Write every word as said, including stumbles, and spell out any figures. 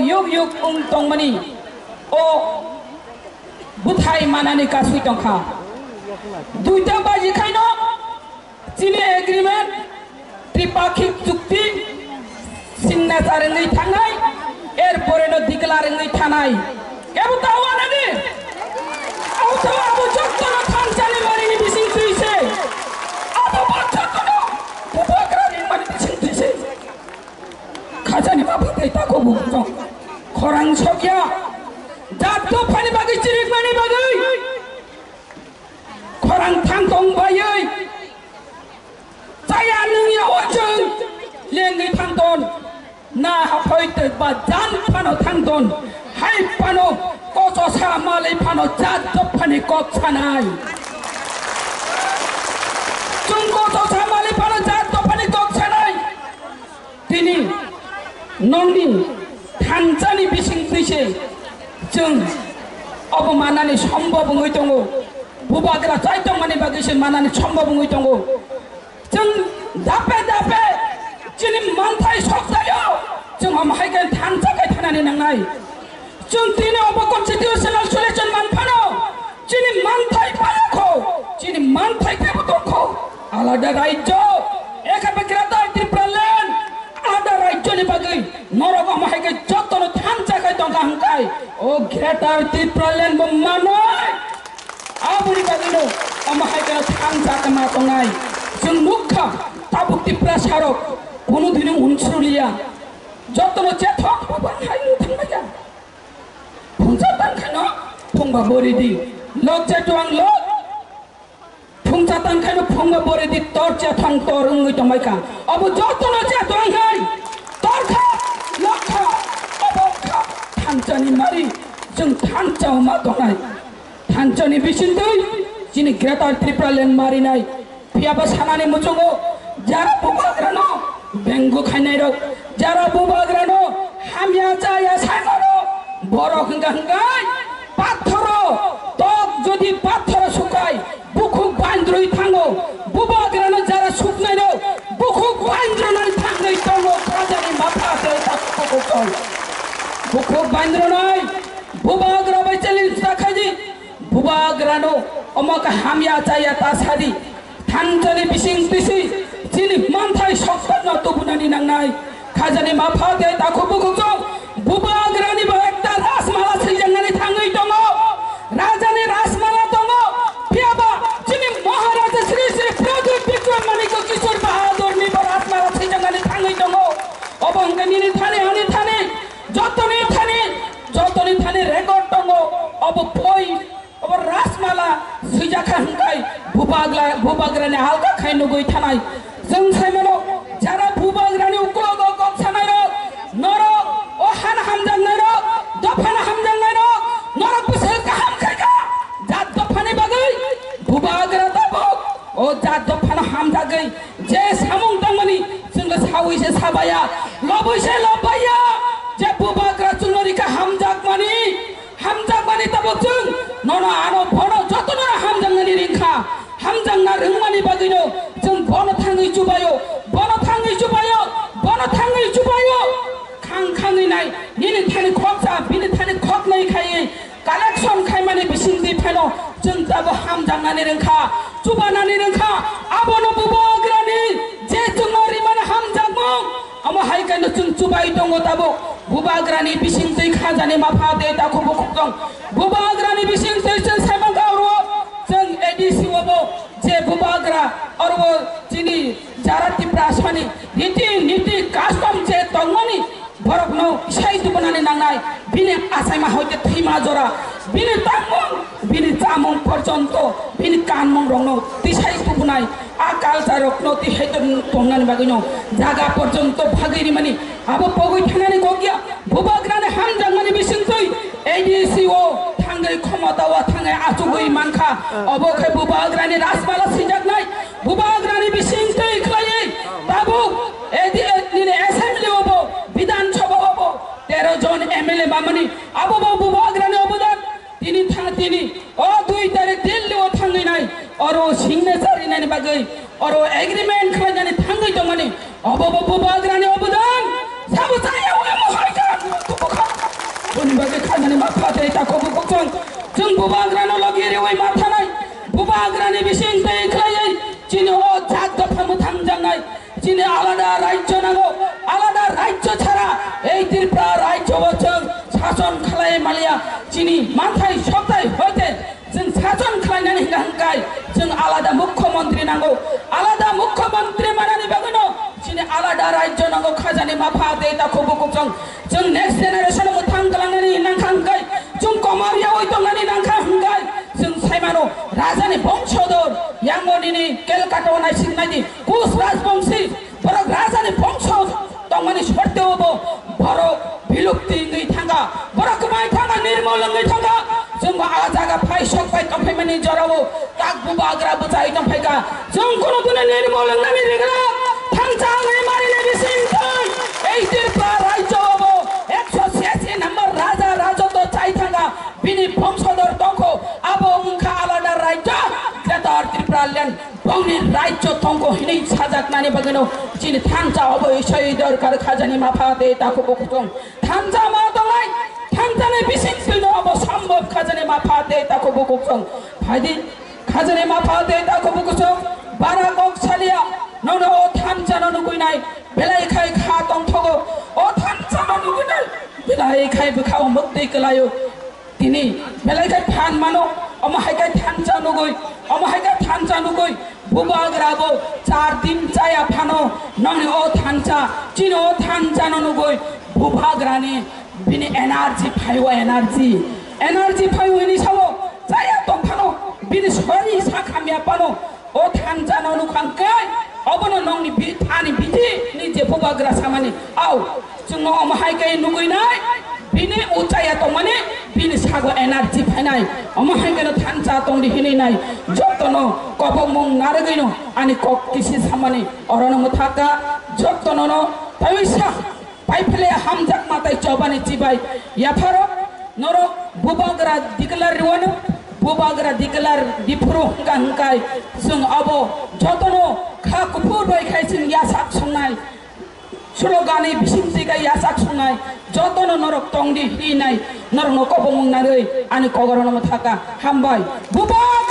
yuk yuk wng tongmani o bwthai manani kasui tongkha. Duita baji khaino chini agreement, tripakhik chukti signature wngwi thangnai, er pore no declare wngwi thanai. Ebo ta wanani? Abo to abo jottono thansani marini bising twi se. Abo bo jottono bubagra ringmani bising twi se. Khajani ma phatai tako bukhukno khorang sokya. Jat dophani bagwi chirikmani bagwi khorang thang tong baiwi chaya nungya o chwng lengwi thang ton. Na haphoi tei ba jan phano thang ton. Hai phano kocho sa malai phano jat dophani kok sanai. Chwng kocho sa malai phano jat dophani kok sanai. Tini nongni thansani bising twi se chwng obo manani sombhob wngwi tongo. Bubagra chai tongmani bagwi se manani sombhob wngwi tongo. Chwng dape dape chini manthai sokjaio, chwng omo hai khe thansa khai thanani nangnai. Chwng tini obo constitutional solution man phano, chini manthai paya kho, chini manthai tebo tong kho. Alada rajyo, ekha be Greater Tipraland, alada rajyoni bagwi norok omo hai khe jotono thansa khai tongkha hwnkhai, o Greater Tipraland bo manwi. Aboni bagwino omo hai khe thansa khe ma tongnai. Chwng nukha, tabuk Tiprasarok kunu dini unsrulia. Jotono chethok bo bang hai nung thangbaikha. Phungsa tang khaino phungba bori di. Lok je tuang lok. Phungsa tang khaino phungba bori di, tor je thang tor wngwi tongbaikha. Abo jotono je tuang hai. Tor kha, lok kha, obo kha. Thansani mari, chwng thansa ma tongnai. Thansani bisingtwi chini Greater Tipraland marinai. Phiya ba sanani muchungo jara bubagrano bengu khainairok, jara bubagrano hamya chaya saimano, borok hwnkha hwnkhe pathoro, tok jodi pathoro sukai bukhuk baindrwi thango, bubagrano jara suknairok bukhuk baindrwnani thangwi tongo, khajani mapha tei takhuk tong. Bukhuk baindrwnai bubagra bai challenge ta khaidi. Bubagrano omo khe hamya chaya ta sadi. Thansani bising tisi chini manthai soktorno tubunani nangnai. Khajani mapha tei takhuk bukhuk chwng bubagrani bo ekta rajmala swijaknani thangwi tongo. Rajani rajmala tongo. Phiyaba chini Maharaja Shri Shri Pradyut Bikram Manikya Kishore Bahadurni bo rajmala swijaknani thangwi tongo. Obo hwnkhe nini thani ani thani jotoni thani, jotoni thani record tongo. Obo poi Obo rajmala swijakha hwnkhe bubagra, bubagrani alka khai nugwi thanai. Chwng saimano jara bubagrani uklogo kok sanairok, norok o hana hamjaknairok, dophano hamjaknairok, norok bwswk kaham khaikha. Jat dophani bagwi bubagra tabuk o jat dophano hamjagwi je samung tangmani chwngno sawi se sabaya, lobwi se lobbaya. Je bubagra chwngno rikha hamjakmani. Hamjakmani tabuk chwng nono ano bono jotono hamjaknani ringkha. Hamjakna rwngmani bagwino chwng bono thangwi chubaio, bono thangwi chubaio, bono thangwi chubaio. Khang khangwi nai, nini thani khoksa, bini thani khoknwi khaiwi collection khaimani bisingtwi phano chwng tabuk hamjaknani rwngkha, chubanani rwngkha. Abono bubagrani je chwngno rimani hamjakmung. Omo hai khe no chwng chubai tongo tabuk. Bubagrani bisingtwi khajani mapha tei takhuk bukhuk tong. Bubagrani bisingtwi chwng saimang kha oro chwng A D C o bo je bubagra oro chini jara Tiprasani riti niti custom je tongmani borokno sai tubunani nangnai. Bini achaima hoite thwima jora, bini tangmung, bini chamung porjonto, bini kanmung rokno tisai tubunai. A culture rokno tihai tong-, tongnani bagwino jaga porjonto bagwi rimani abo pogwi thanani kokya. Bubagrani hamjakmani bisingtwi A D C o thangwi khomota o thangwi achugwi mankha. Obo khe bubagrani rajmala sinjaknai. Bubagrani bisingtwi khlaiwi tabuk A D, nini assembly obo, Bidhan Sabha obo tero jon M L A mamani abo bo bubagrani obodan. Tini tha-, tini o dui tarik Delhi o thangwi nai, oro signature rinani bagwi, oro agreement khlainani thangwi tongmani, obo bo bubagrani obodan, sabo chaya ui mo hai kha, tubu kha, Ani ma pha tei takhuk bukhuk chwng, chwng bubagrano logi riwi ma thanai, bubagrani bising tei khlaiwi chini o jat dopha mwthang jangnai, chini alada rajyo nango, alada rajyo chara ei Tripura rajyo o chwng sason khlai maliya, chini manthai soktai hoite chwng sason khlainani hingka hingkai chwng alada mukhyamantri nango, alada mukhyamantri manani bagwino chini alada rajyo nango khajani ma pha tei takhuk bukhuk chwng. Chwng next generation mwthang kwlangnani nangkha hwnkhe, chwng komar yaui tongnani nangkha hwnkhe, chwng saimano rajani bongso dor, yango nini Calcutta o naising naidi, Kush Rajbongsi, borok rajani bongso tongmani sorteo bo borok bilupti wngwi thangkha, borok kwmai thangkha, nirmol wngwi thangkha. Chwngbo a jaga phai sok bai tongphaimani jorao tak bubagra bwchai tongphaikha. Chwng kuno dune nirmol wngnani rigra thansa wngwi marini bising twi ei Tripura rajyo o bo ekso siyasi number raja rajotwo chai thangkha, bini bongso dor tongkho, abo wngkha alada rajyo, Greater Tripura Land bongni rajyo tongkho hinwi sajaknani bagwino chini thansa obo isai dorkar khajani ma pha tei takhuk bukhuk chwng. Thansa ma tongnai, thansani bising twino obo sambok khajani ma pha tei takhuk bukhuk chwng. Phaidi, khajani ma pha tei takhuk bukhuk chwng. Bara kok salia, nono o thansano nugwinai, belai khai kha tongthogo. O thansano nugwinai, belai khai bwkha o mwktwi kwlaio. Tini belai khe phan mano, omo hai khe thansa nugwi, omo hai khe thansa nugwi, bubagra bo char din chaya phano, nongni o thansa, chini o thansa no nugwi, bubagrani bini energy phaiwa energy, energy phaiwa ni sao chaya tong phano, bini sori sa khamya phano, o thansa no nukha hwnkhe, obono nongni bi-, ani bithi ni je bubagra samani, au, chwngno omo hai khe nugwi nai, bini uchaya tongmani, bini sago energy phainai, omo hai kheno thansa tongdi hinwi nai, jotono kobokmung narwgwino ani kok kisi samani, orono mwthaka, jotono no tawisa. Paiphile hamjak matai chobani chibai yapharo norok bubagra declare riwano, bubagra declare diphuru hwnkha hwnkhe chwng abo jotono kha kuphur bai khai chwng yasak songnai, slogan ni bising twi khai yasak songnai, jotono norok tongdi hinwi nai, norokno kobongmung narwi ani kogorono mwthaka hambai. Bubagra